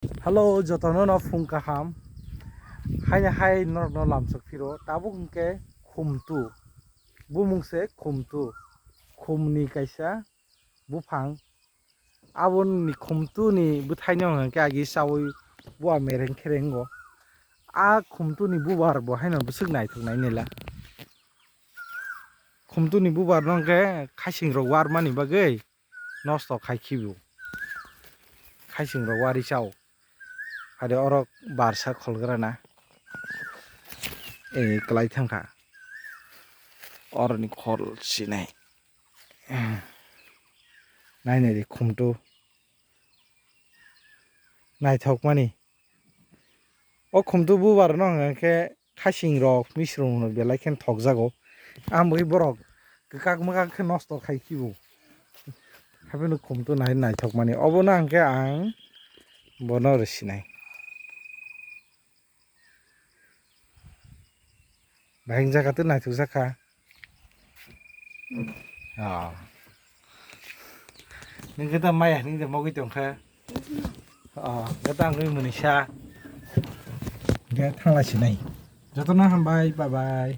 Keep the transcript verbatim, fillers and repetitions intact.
Hello, jotono no phung kaham. Haini hai norokno lamsok phiro. Tabuk hwnkhe khumtu. Bumung se khumtu. Khumni kaisa buphang. Aboni khumtuni bwthaino hwnkhe agi chaui bua mereng kherengo. A khumtuni bubar bo haino bwswk naithok nai nila. Khumtuni bubar no hwnkhe khasing rok warmani bagwi nosto khai khibo. Khasing rok wari chao. Hade oro barsa kholgrana. E, kwlai thangkha. Oroni khol sinai. Nai nai di khumtu. Naithokmani. O khumtu bubar no hwnkhe khasing rok misrung rok belai khe thokjago. Ang bai borok kwkak mwkak khe nosto khai khibo. Hapheno khumtu nai naithokmani. Obono hwnkhe ang bono rw sinai. Bahai wngjakha tei naithokjakha. Oh. Nung khe ta maya hinwi de mogwi tongkha. Oh, khe ta wngwi mwnwisa. Khe thanglai sinai. Jotono hambai, bye bye.